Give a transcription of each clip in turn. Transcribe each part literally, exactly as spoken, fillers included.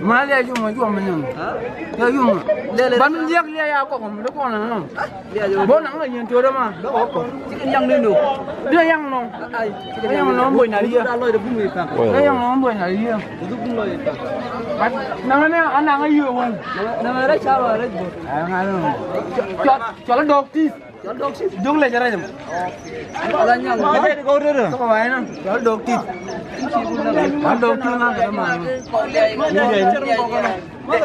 Ma liɛc yum a juɔm ni. Yɛ yum. Ban liɛk liɛc ya kɔk mi di kɔn na nɔ. Bo naŋ a yien tuɔrɛ ma. Cikɛ yaŋ ni nɔ. Di yaŋ nɔ. Di yaŋ nɔ boy na liɛ. Di yaŋ nɔ boy na liɛ. Naŋ ni a naŋ a yie wal. Naŋ rɛ ca wa rɛ bo. Cɔl dɔk tis. Duk lɛ jɛ rɛm. Ala nyam. Kɔkɔ wa inɔ. Cɔl dok tit. Cɔl dok tit ma kɛ ma. Lɛ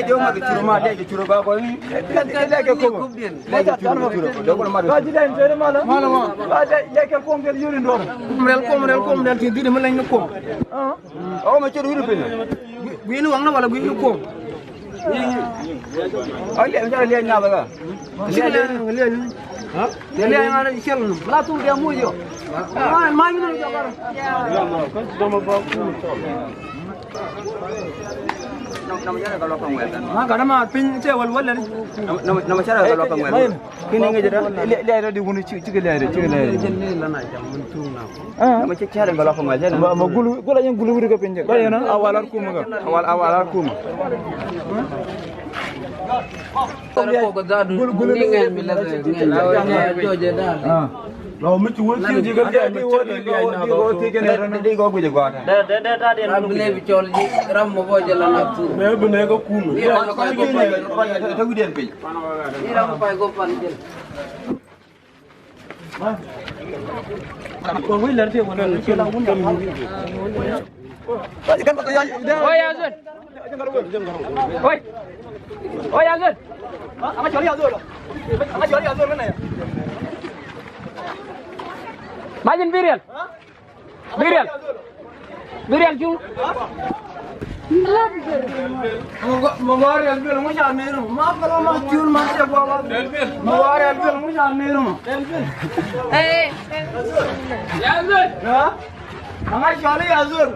jɛ ma kɛ curu ma, lɛ jɛ curu ba kɔ. Lɛ jɛ curu, curu. Dok ma. Ba ji den tere ma la. Ma la ma. Ba lɛ kɛ kom kɛ yuri ndor. Kom rɛl, kom rɛl, kom rɛl ti diri ma lɛ ni kom. Ɔ ma curu yuri pin. Gwi ni waŋ na wala gwi ni kom. Ɔ liɛl, liɛl, liɛl, liɛl, liɛl. Liɛl, liɛl, liɛl. Ha? Liɛl, liɛl, liɛl, liɛl. La tu dia mu yo. Ma, ma, ni jɔ kar. Ma, ka na ma piny te wal wal ni. Na, na, na ma cara ka lɔ ka ŋuɛl. Kini ŋi̱cä dä. Lɛ, lɛ, lɛ di wuni ci, ci kɛ lɛ di, ci kɛ lɛ di. Jɛn ni la na jam mun tuŋ na. Ah. Ma ci cari ŋa lɔ ka ŋuɛl jɛn. Ma, ma gulu, gula yɛn gulu wuri kɛ piny jɛ. Kɔ yɛn a walar kumä kɛ. A wal, a walar kumä. Gulu, gulu. Ni ŋɛn mi la ŋɛn. Ah. Lɔ mi ci wun ci ji̱ kɛ di wä di wä di wä di wä ti kɛ ni. Di gɔ guic gɔaa. Dee, dee, dee, ta di na bi lɛ bi cɔl ji̱ ram mɔ bɔ jɛ la na tu. Mɛ bi nɛ kɛ kumä. Ni ram pay gɔ pan jɛ. Ni ram pay gɔ pan jɛ. Oi, Azul. Oi. Oi, Azul. Majin Birial. Birial. Birial cu. Ma wari albil ŋu ca nir ma kala ma cur ma ce gua ba. Ma wari albil ŋu ca nir ma. Eh. Ya. Anga cɔli ya zur.